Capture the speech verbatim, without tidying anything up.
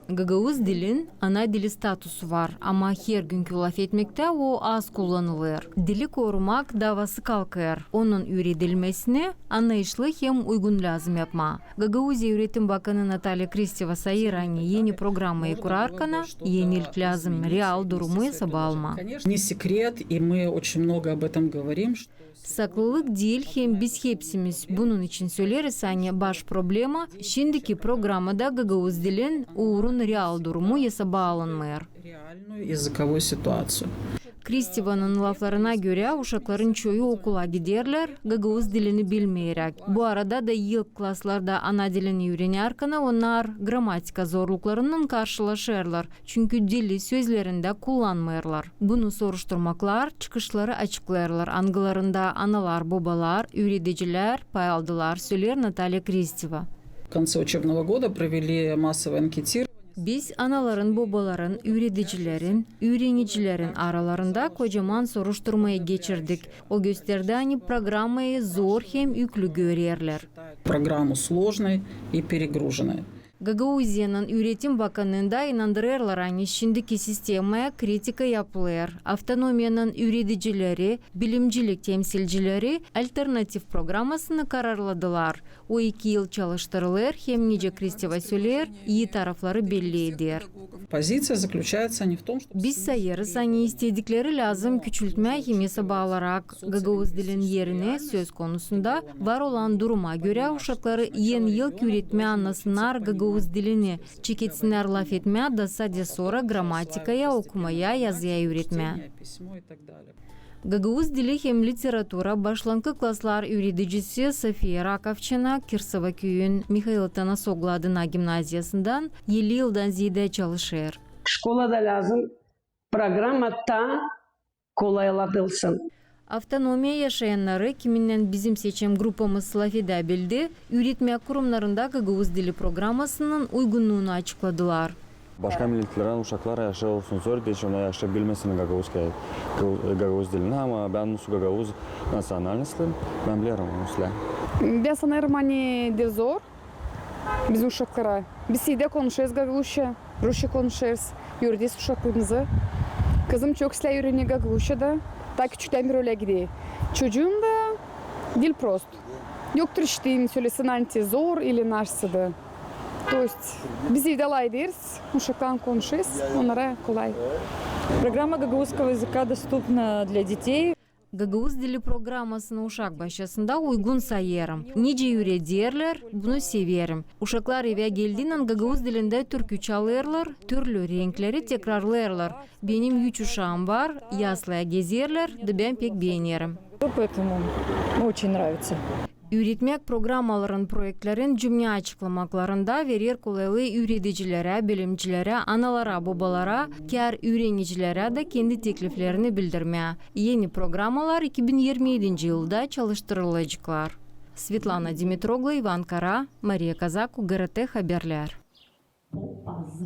Gagauz dilin ana dili statusu var, ama hergünkü lafetmektä o az kullanılêr. Dili korumak daavası kalkêr, onun üüredilmesinä anayışlı hem uygun lääzım yapmaa. Gagauziya üüretim bakanı Natalya Kristeva sayêr, ani eni programayı kurarkana, enilik lääzım real durumu esaba almaa. Не секрет, и мы очень много об этом говорим, что Saklılık diil, hem biz hepsimiz bunun için söleeriz, ani baş problema şindiki programada gagauz dilin uurun real durumu esaba alınmêêr. Реальную языковую ситуацию. Kristevanın laflarına görä, uşakların çoyu okula giderlär gagauz dilini bilmeyeräk. Bu arada da ilk klaslarda ana dilini üürenärkänä onnar gramatika zorluklarınnan karşılaşêrlar, çünkü dili sözlerindä kullanmêêrlar. Bunu soruşturmaklar çıkışları açıklêêrlar, angılarında analar, bobalar, üüredicilär pay aldılar, söleer Natalya Kristeva. В конце учебного года провели массовое анкетирование. Biz anaların, bobaların, üüredicilerin, üürenicilerin aralarında kocaman soruşturmayı geçirdik. O gösterdi, ani programayı zor hem üklü görerlär. Программу сложной и перегруженной. Gagauziyanın üüretim bakanında inandırêrlar, ani şindiki sistemaya kritika yapılêr. Avtonomiyanın üüredicileri, bilimcilik temsilcileri alternativ programasını kararladılar. O iki yıl çalıştırılêr, hem nicä Kristeva söleer, ii tarafları belli eder. Позиция заключается не в том, что Biz sayêrız, ani istedikleri lääzım küçültmää hem esaba alarak gagauz dilin erinä söz konusunda var olan duruma görä uşakları en ilk üüretmää annasınnar gagauz dilini, çekilsinnär lafetmää da sade sora gramatikaya, okumaya, yazıya üüretmää. Gagauz dili hem literatura başlankı klaslar üüredicisi Sofiya Rakovçina Kirsova küüyün Mihail Atanasoglu adına gimnaziyasından elli yıldan zeedä çalışêr. Şkolada lääzım programa taa kolaylatılsın. Avtonomiya yaşayannarı, kiminnän bizim seçim grupamız lafedäbildi, üüretmä kurumnarında gagauz dili programasının uygunnuunu açıkladılar. Başka milletlerän uşaklar yaşa olsun zor, deyni ona yaşa bilmesin gagauzskaya, gagauz dilini, ama bän musu gagauz naţionalnostli, bän bilerim onu islää. Bän sanêrım, ani diil zor bizim uşaklara. Biz evdä konuşêrız gagauzça, rusça konuşêrız, üürederiz uşaklarımızı. Kızım çok islää üürenmää gagauzça da, taa küçüktän beri ölä gider. Çocuum da diil prost. Yoktur işte, sölesin, ani zor ili naşsıdı. То есть biz evdä lafederiz, uşaklarlan konuşêrız, onnara kolay. Программа гагузского языка доступна для детей. Gagauz dili programasını uşak başçasında uygun sayêrım. Nicä üürederlär, bunu severim. Uşaklar evä geldiynän gagauz dilindä türkü çalêrlar, türlü renkleri tekrarlêêrlar. Benim üç uşaam var, yaslaya gezerlär, da bän pek beenerim. Поэтому очень нравится. Üüretmäk programaların proektlerin cümnä açıklamaklarında verer kolaylıı üüredicilerä, bilimcilerä, analara, bobalara, kär üürenicilerä dä kendi tekliflerini bildirmää. Eni programalar iki bin irmi edinci yılda çalıştırılaceklar. Svetlana Dimitroglu, İvan Kara, Mariya Kazaku, GRT Haberlär. Papaz.